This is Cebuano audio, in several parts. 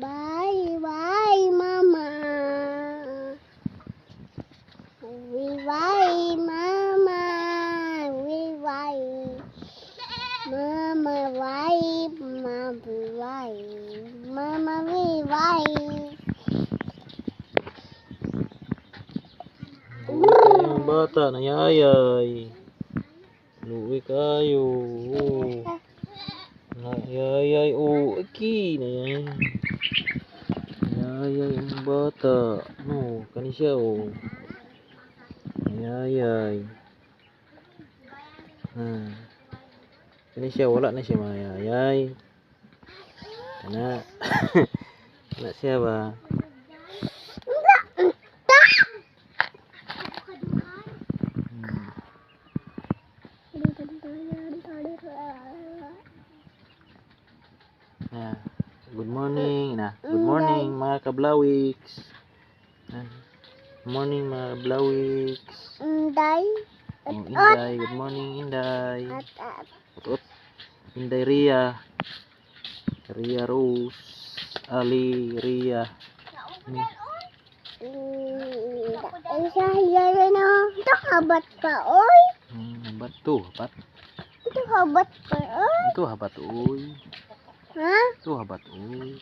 Bye bye, Mama. We bye, Mama. We bye. Mama bye. Mama bye. Mama we bye. Ang bata, nayayay. Luwi kayo. Oh. Nayayay. Oh, iki. Nayayay. Nayayay ang bata. No, kani siya oh. Nayayay. Ha. Kani siya, wala na siya mayayay. Kana. Wala siya ba? Yeah. Good morning na. Good morning, mga kablawiks. Ah, good morning, mga kablawiks. Inday. Oh, Inday, good morning, Inday. At at. Ut. Inday Ria. Ria Rose. Ali Ria. Ni. Isa yan na. Ito habat pa, oy. Habat to, habat. Ito habat pa, oy. Ito habat oy. Ha? Ito habat oy.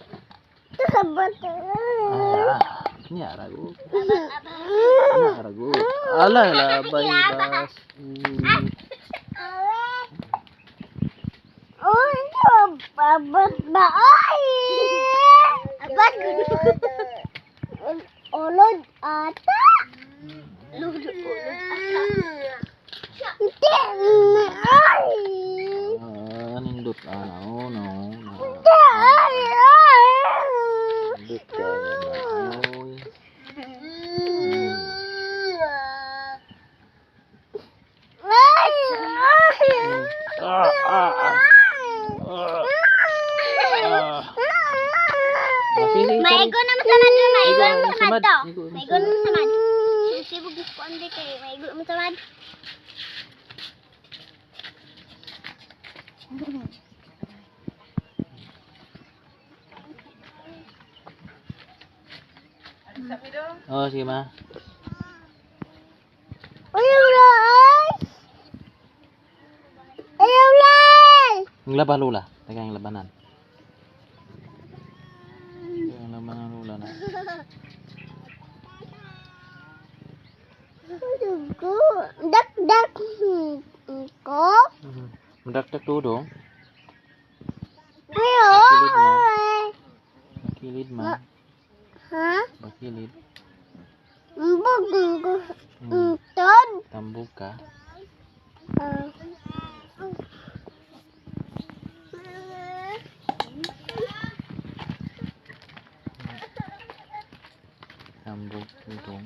Ito habat, oy. Ah, niya rago. Niya rago. Ala labay bas. Oh, ito habat ba, oy? Habat. Ulod ata. Ulod, ulod ata. Hindi, ay. Ah, nindot ah, oh no. No. Hindi, ay, ay. Nindot ka na. Oy. Ay, ay. Ah, ah, ah. Ah. Ah. Ah, sige, Maigo na masamad ro, maigo na Maigo na masamad masamad. to. Maigo na Maigo na masamad. Sibog ko andi kay maigo na masamad. Oh, sige ma. Ayaw na, ay. Ayaw na. Ang laban lula. Taga ang labanan. Ang labanan lula na. Dugo. Dak dak ko. Mendakdak tudong. Ayaw. Bakilid man. Bakilid man. Ha? Bakilid. Mbog ko. Tod. Tambog ka. Ah. Tambog tudong.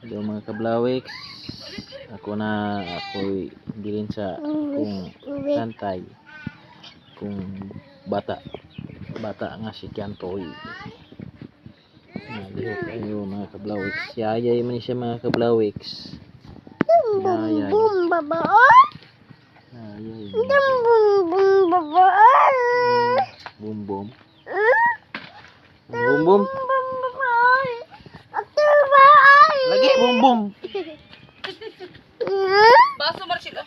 Hello mga kablawiks. Ako na ako'y bilin sa akong tantay. Kung bata. Bata nga si Kiantoy. Lihok kayo mga kablawiks. Yayay man siya mga kablawiks. Bum Yayay. bum babae. Yayay. Bum bum bum babae. Bum bum. Bum bum. Bum babae. Ato babae. Lagi bum bum. Hmm? Baso Marshika.